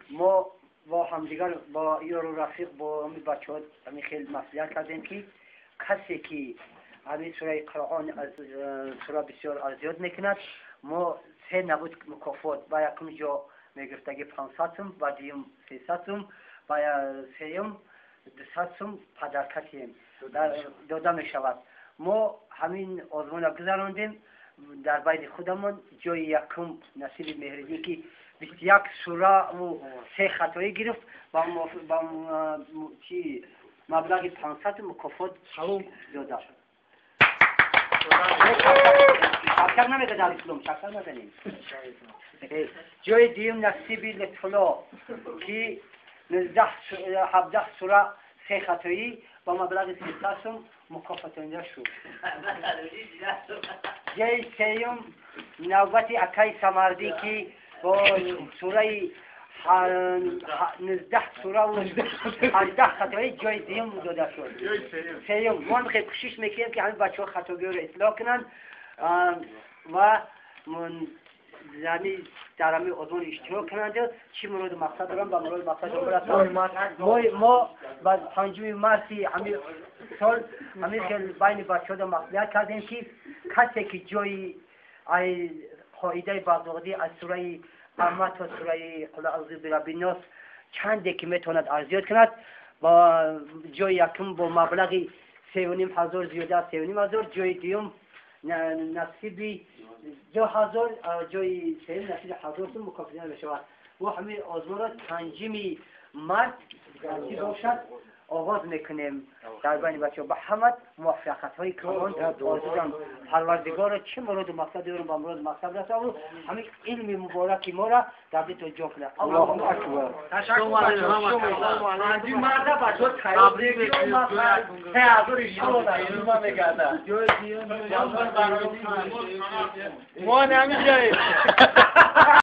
Мо бо ҳамдигар, бо ёру рафиқ, бо ҳамин бачаҳо ҳамин хел маслиҳат кардем, ки касе ки ҳамин сураи Қуръон аз сура бисёр азёд мекунад, мо се набуд мукофот: ба якум ҷо мегирифтаги 500 сум, ба дуюм 300 сум, ба сеюм 200 сум подарка тием дода мешавад. Мо ҳамин озмонро гузарондем дар байни худамон. Ҷои якум насиби Меҳриддин, ки 21 сураву се хатоӣ гирифт, ба чи маблағи 500 мукофот дода. Чакчак намедад, ислом чакчак назанем. Ҷои дуюм насиби Лутфулло, ки 17 сура, се хатоӣ, ба маблағи 300 сум мукофотонида шуд. Ҷои сеюм навбати акаи Самардӣ, ки бо сураи 19 сураву 18 хатоӣ ҷои дуюм дода шуд, сеюм. Мо хеле кӯшиш мекунем, ки ҳамин бачаҳо хатогиҳоро ислоҳ кунанд ва дар ҳамин озмон иштирок кунанд. Чӣ муроду мақсад дорам, ба муроду мақсад бирасанд. Мо ба 5-уми марти ҳамин сол ҳамин хел байни бачаҳода маслиҳат кардем, ки касе ки ҷои ай қоидаи бағдодӣ аз сураи Амма то сураи Қул аъузу бираббиннос чанде ки метавонад арзёд кунад, ба ҷои якум бо маблағи 3500, зиёда аз 3500, ҷои дуюм насиби 2000, ҷои сеюм насиби 1000 сум мукофотида мешавад. Мо ҳамин озмонро 5-уми март бошад оғоз мекунем дар байни бачаҳо. Ба ҳама муваффақиятҳои калон орзу дорам. Парвардигоро, чӣ муроду мақсад дорам, ба муроду мақсад расаву ҳамин илми мубораки моро дар дито ҷо кунад. Аллоҳу акбар. Марда бачаҳо тайёр, 3000 ишон мегардад. Мо намиҷаем.